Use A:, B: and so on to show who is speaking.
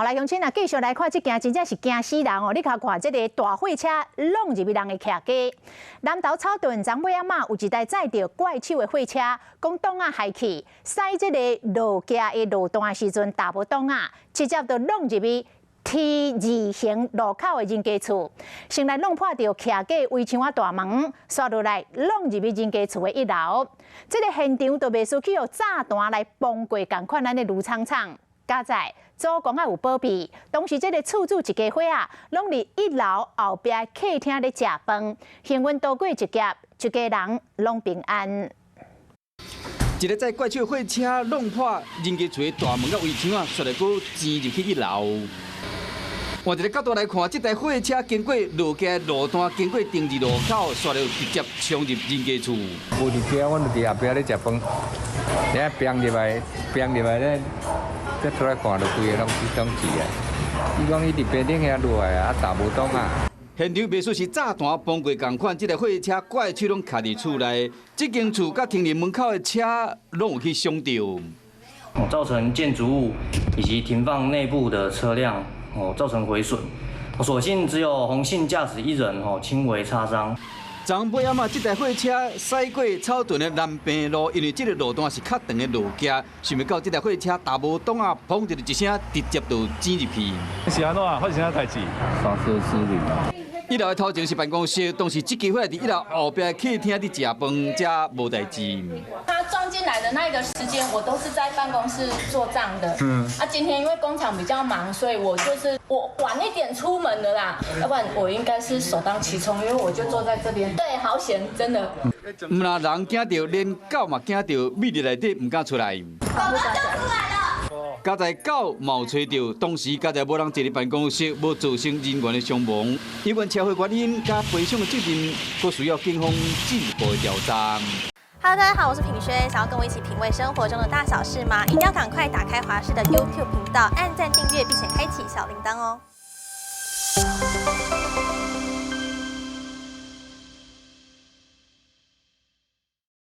A: 來鄉親啊，繼續來看這件真正是驚死人哦！你看看這个大貨車挵入去人的徛家，南投草屯昨尾仔嘛有一台載著怪手的貨車，講擋仔害去，駛這个路徛的路段的時陣，踏無擋仔，直接就挵入去 T 字形路口的人家厝，先來弄破著徛家圍牆仔大門，煞落來挵入去人家厝的一樓，這个現場就袂輸去予炸彈來崩過仝款按呢攄氅氅。佳哉祖公仔有保庇，當時這个厝主一家伙仔，攏佇一樓後壁客廳咧食飯，幸運渡過一劫，一家人攏平安。
B: 一个載怪手貨車弄破人家厝的大門佮圍牆仔，煞來閣鑽入去一樓。換一个角度來看，這台貨車經過路街路段，經過丁字路口，煞就直接衝入人家厝。
C: 無佇家，阮就佇後壁咧食飯，等下砰入來，砰入來咧，才出來看，就規个攏攏死啊！伊講伊佇邊頂遐落來啊，踏無擋仔。
B: 現場袂輸是炸彈崩過仝款，這台貨車怪手攏卡佇厝內，這間厝佮停佇門口的車攏有去傷著。
D: 造成建築物以及停放內部的車輛哦造成毀損，所幸只有洪姓駕駛一人哦輕微擦傷。
B: 昨尾仔嘛，這台貨車駛過草屯的南平路，因為這个路段是較長的路徛，想袂到這台貨車踏無擋仔，砰一聲，直接就鑽入去。
E: 是按怎？發生啥代誌？
C: 剎車失靈啊！
B: 一樓的頭前是辦公室，當時這家伙佇一樓後壁客廳佇食飯，才無代誌。
F: 他撞進來的那個時間，我都是在辦公室做賬的。啊，今天因為工廠比較忙，所以我就是我晚一點出門的啦，要不然我應該是首當其衝，因為我就坐在這邊。對，好險，真的。
B: 毋但人驚著，連狗嘛驚著，覕佇內底毋敢出來。
F: 狗狗就出來了。
B: 佳哉狗嘛有揣著，當時佳哉無人坐佇辦公室，無造成人員的傷亡。有關車禍原因佮賠償的責任，閣需要警方進一步的調查。
G: Hello，大家好，我是品軒，想要跟我一起品味生活中的大小事嗎？一定要趕快打開華視的 YouTube 頻道，按讚訂閱，並且開啟小鈴鐺哦。